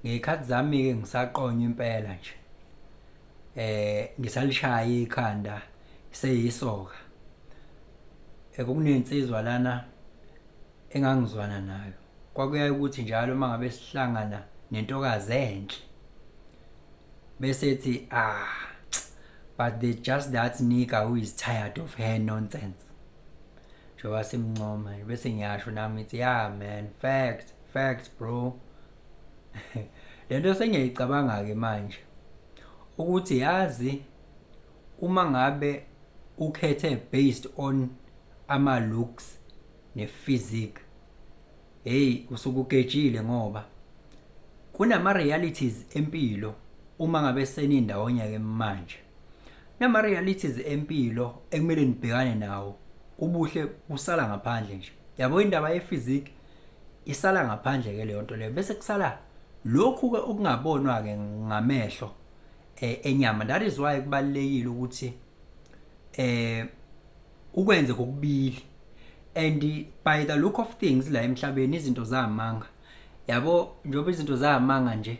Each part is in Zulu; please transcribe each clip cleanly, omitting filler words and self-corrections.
Ngey'khathi zami-ke ngisaqonywa impela nje, ngisalishaya ikhanda seyisoka. Kunensizwa lana engangizwana nayo. Kwakuyaye ukuthi njalo uma ngabe sihlangana nentokazi enhle bese ethi, "Ah, but they just that nigga who is tired of her nonsense." Njengoba simncoma bese ngiyasho nami ngithi, "Yeah man, fact, fact bro." Lento sengiyayicabanga-ke manje ukuthi yazi uma ngabe ukhethe based on ama-looks ne-physique, hey, usuke ugejile ngoba kunama-realities empilo. Uma ngabe senindawonye-ke manje, kunama-realities empilo ekumele nibhekane nawo. Ubuhle busala ngaphandle nje, yabo, indaba ye-physique isala ngaphandle-ke leyo nto leyo, bese kusala lokhu-ke okungabonwa-ke ngamehlo enyama. That is why kubalulekile ukuthi ukwenze kokubili. And by the look of things la emhlabeni izinto zamanga, yabo, njengoba izinto zamanga nje,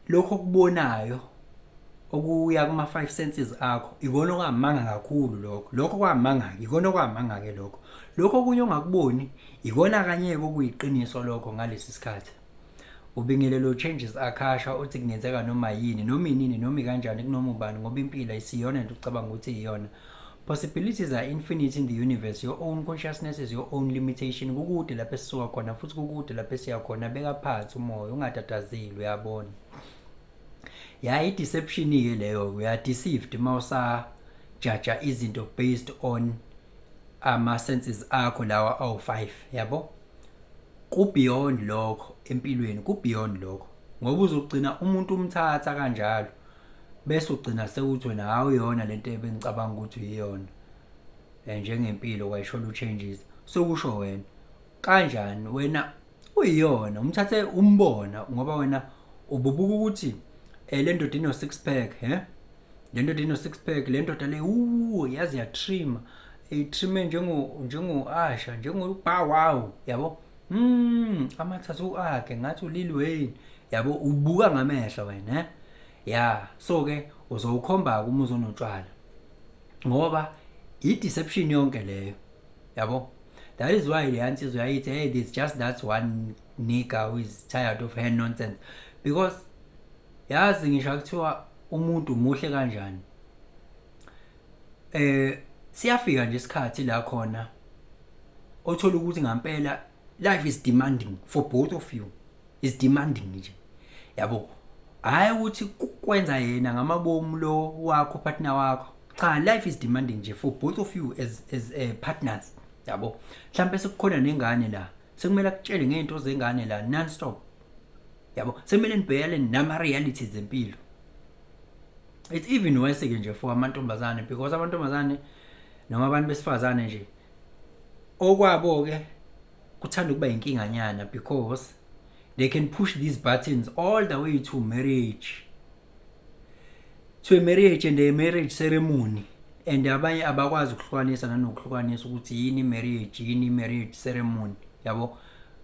lokho okubonayo okuya kuma five senses akho ikona okwamanga kakhulu. Lokho kwamanga, ikona okwamanga ke lokho okunye ongakuboni ikona kanye okuyiqiniso lokho. Ngalesi sikhathi ubingelelo Changes Akasha uthi kungenzeka noma yini, noma inini, noma kanjani, kunoma ubani, ngoba impilo ayisiyona into ucabanga ukuthi iyona. Possibilities are infinite in the universe. Your own consciousness is your own limitation. Kukude lapho esisuka khona futhi kukude lapho esiya khona. Beka phansi umoya, ungatatazeli, uyabona ya, i-deception-ke leyo. Uya deceived uma usajaja izinto based on ama-senses akho lawa awu-5, yabo. Ku-beyond lokho empilweni, ku-beyond lokho, ngoba uzogcina umuntu umthatha kanjalo bese ugcina sewuthi wena awuyona lento ebengicabanga ukuthi uyiyona. Njengempilo kwayisholo u-Changes, sokusho wena kanjani wena uyiyona umthathe umbona, ngoba wena ububuka ukuthi le ndoda ino six pack, he, le ndoda ino six pack, le ndoda le yazi yatrima, itrime njengo Asha, njengo Bow Wow, yabo, ama-tattoo akhe ngathi uLil Wayne, yabo. Ubuka ngamehlo wena, eh ya. So ke uzowukhomba uma uzonotshwala ngoba i-deception yonke leyo, yabo. That is why le ansizwa yayithi, "Hey, there's just that one nigga who is tired of her nonsense," because yazi ngisho kuthiwa umuntu muhle kanjani, siyafika nje isikhathi la khona othola ukuthi ngempela life is demanding for both of you, is demanding nje, yabo. Hayi ukuthi kwenza yena ngamabomu lo wakho, partner wakho, cha, life is demanding nje for both of you as partners, yabo. Mhlawumbe sekukhona nengane la, sekumele akutshele ngento zengane la non stop, yabo, sekumele nibhekane nama realities empilo. It's even worse ke nje for amantombazane, because amantombazane noma abantu besifazane nje okwabo ke kuthanda ukuba inkinganyana, because they can push these buttons all the way to marriage, to a marriage and a marriage ceremony, and abanye abakwazi ukuhlukanisa nanokuhlukanisa ukuthi yini marriage, yini marriage ceremony, yabo.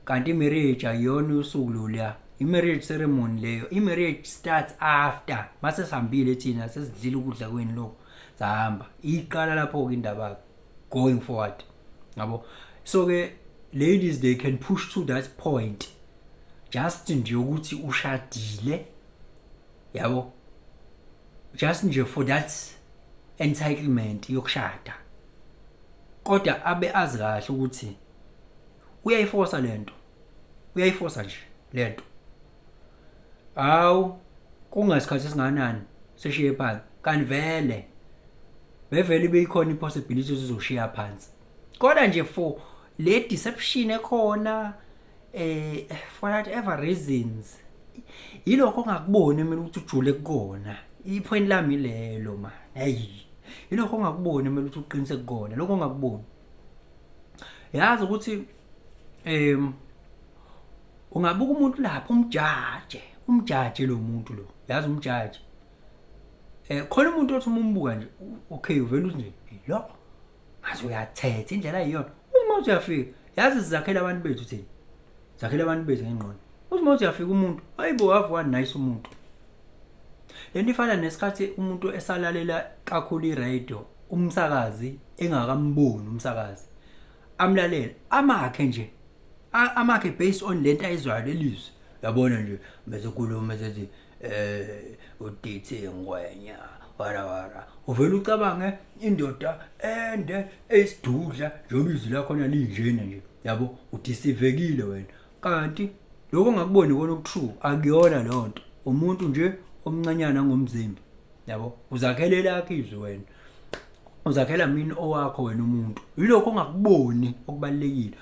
Kanti i-marriage ayiyona usuku loluya, i-marriage ceremony leyo. I-marriage starts after mase sihambile thina, sesidlile ukudla kwenu lokho, sahamba, iqala lapho-ke indaba going forward, yabo. So ke ladies, they can push to that point just nje ukuthi ushadile, yabo, just nje for that entitlement yokushada, kodwa abe azi kahle ukuthi uyayiforsa lento, uyayiforsa nje lento. Hawu, kungasikhathi esinganani seshiye phansi, kanti vele bevele beyikhona ipossibility ukuthi uzoshiya phansi, kodwa nje for le deception ekhona, for whatever reasons, yilokho ongakuboni mina ukuthi ujule kukona. Ipoint lami lelo man, hey, yilokho ongakuboni mina ukuthi uqinise kukona, lokho ongakuboni. Yazi ukuthi ungabuka umuntu lapha umjaje, umjaje lo muntu lo, yazi umjaje, khona umuntu othi uma umbuka nje, okay, uvela uthi nje lo ngathi uyathetha indlela ayiyona. Uma uthi uyafika, yazi sizakhela abantu bethu thina, sakhela abantu bethu ngengqondo. Uthi mawuthi uyafika umuntu, hayibo, ave wa-nice umuntu. Lento ifana nesikhathi umuntu esalalela kakhulu i-radio, umsakazi engakamboni umsakazi, amlalele, amakhe nje, amakhe based on lento ayizwayo, lelizwi. Yabona nje bese khuluma sethi uDT Ngwenya wara wara, uvela ucabange indoda ende eyisidudla njengoba izwi lakhona linjena nje, yabo, udisivekile wena. Kanti lokho ongakuboni ikona oku-true, akuyona leyo nto. Umuntu nje omncanyana ngomzimba, yabo, uzakhele lakho izwi wena, uzakhela mina owakho wena umuntu. Yilokho ongakuboni okubalulekile.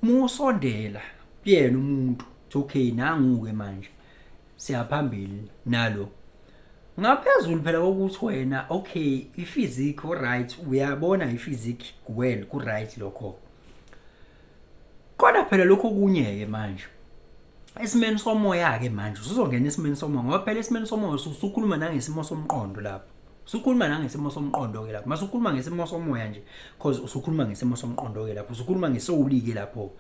Uma usondela kuyena umuntu, okay, nangu-ke manje siyaphambili nalo ngaphezulu phela kokuthi wena, okay, i-physique, alright, uyabona i-physique, well, ku-right lokho, kodwa phela lokho okunye-ke manje esimeni somoya-ke manje usuzongena esimeni somoya, ngoba phela esimeni somoya usukhuluma nangesimo somqondo lapho, usukhuluma nangesimo somqondo-ke lapho. Mase ukhuluma ngesimo somoya nje, cause usukhuluma ngesimo somqondo-ke lapho, usukhuluma nge-soul-ke lapho.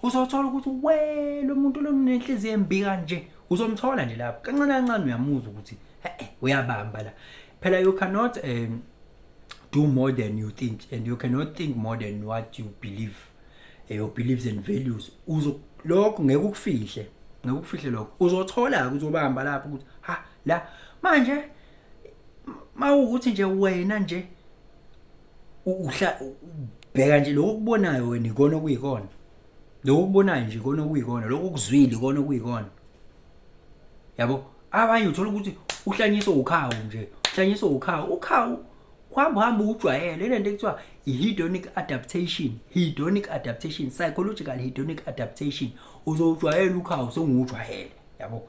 Uzothola ukuthi we lo muntu lo unenhliziyo embi kanje. Uzomthola nje lapho kancane kancane, uyamuzwa ukuthi eh uyabamba la. Phela you cannot do more than you think and you cannot think more than what you believe, your beliefs and values. Uzo lokho ngeke ukufihle, ngeke ukufihle lokho. Uzothola uzobamba lapho ukuthi ha la manje mawukuthi nje wena nje uhla ubheka nje lokho okubonayo wena, ikona okuyikona. Lokho okubonayo nje ikona okuyikona, lokho okuzwile ikona okuyikona, yabo. Abanye uthola ukuthi uhlanyiswe ukhawu nje, uhlanyiswe ukhawu, ukhawu uhamba uhamba ujwayele lento ekuthiwa i-hedonic adaptation, hedonic adaptation, psychological hedonic adaptation. Uzowujwayela ukhawu, sewungujwayele, yabo.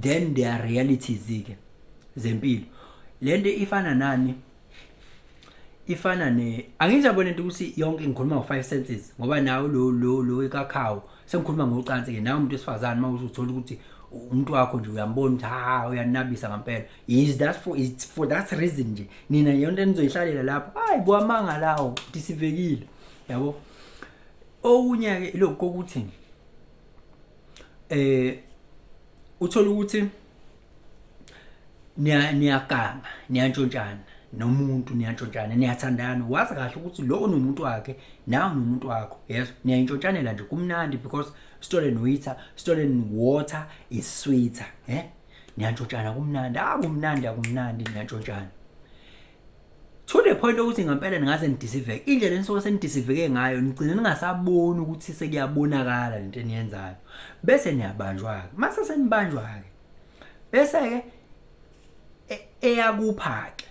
Then there are realities ke zempilo. Lento ifana nani? Ifana ne, angithi yabona into ukuthi yonke ngikhuluma ngo-five senses, ngoba nawe lo ekakhawu sengikhuluma ngocansi ke nawe umuntu wesifazane, uma uthola ukuthi umuntu wakho nje uyambona ukuthi ha uyanabisa ngempela, is that for, it's for that reason nje nina yonke enizoyihlalela lapho. Hayi, kwamanga lawo, disivekile, yabo. Okunye ke ilokhu kokuthi uthola ukuthi niyaganga, niyantshontshana nomuntu, niyantshontshana, niyathandana, wazi kahle ukuthi lo unomuntu wakhe, nawe unomuntu wakho, yes, niyayintshontshanela nje, kumnandi, because stolen water, stolen water is sweeter. Niyantshontshana, kumnandi, akumnandi, akumnandi, niyantshontshana to the point ukuthi ngempela ningaze nidisiveke. Indlela enisuke senidisiveke ngayo, nigcine ningasaboni ukuthi sekuyabonakala lento eniyenzayo, bese niyabanjwa-ke. Mase senibanjwa-ke, bese-ke eyakupha-ke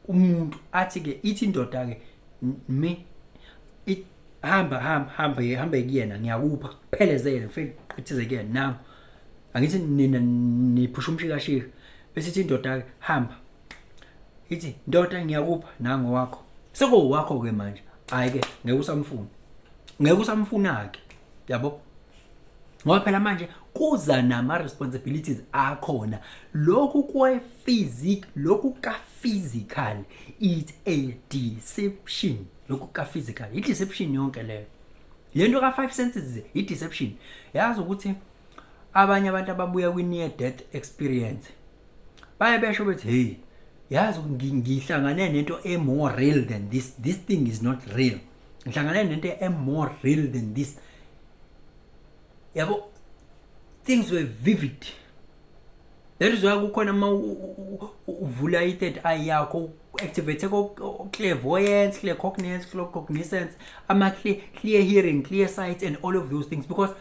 umuntu athi-ke, ithi indoda-ke, mi hamba hamba hamba hamba kuyena, ngiyakupha, kuphelezele, ngifike qithize kuyena nangu. Angithi nina niphusha umshikashika, bese ithi indoda-ke, hamba, ithi ndoda, ngiyakupha, nangu wakho, sekuwakho-ke manje. Hhayi-ke, ngeke usamfuna, ngeke usamfuna-ke, yabo, ngoba phela manje kuza nama-responsibilities akhona. Lokhu kwe-physic, lokhu ka-physical, it's a deception. Lokhu ka-physical i-deception yonke leyo. Lento ka-five senses i-deception. Yazi ukuthi abanye abantu ababuya kwi-near death experience baye besho bethi, hey, yazi ngihlangane nento e-more real than this. This thing is not real. Ngihlangane nento e-more real than this, yabo. Things were vivid. That is why kukhona uma uvula i-third eye yakho, activate clairvoyance, claircognizance, claircognizance, ama clear hearing, clear sight and all of those things, because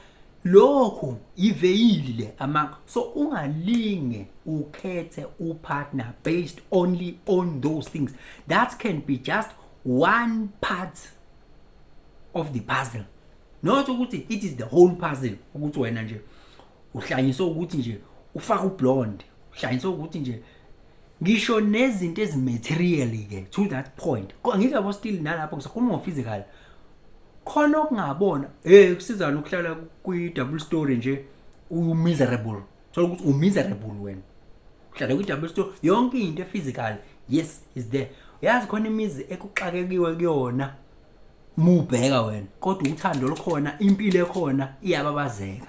lokhu iveyili le ama. So ungalinge ukhethe upartner based only on those things. That can be just one part of the puzzle, not ukuthi it is the whole puzzle, ukuthi wena nje uhlanyiswe ukuthi nje ufaka ublonde, uhlanyiswe ukuthi nje ngisho nezinto ezi-material ke to that point. Angithi yabo, still nalapho ngisakhuluma ngo-physical khona okungabona. Kusizana ukuhlala kwi-double story nje u-miserable, thola ukuthi u-miserable wena uhlala kwi-double story, yonke into e-physical, yes, is there. Yazi khona imizi ekuxakekiwe kuyona mubheka wena, kodwa uthando lukhona, impilo ekhona iyababazeka.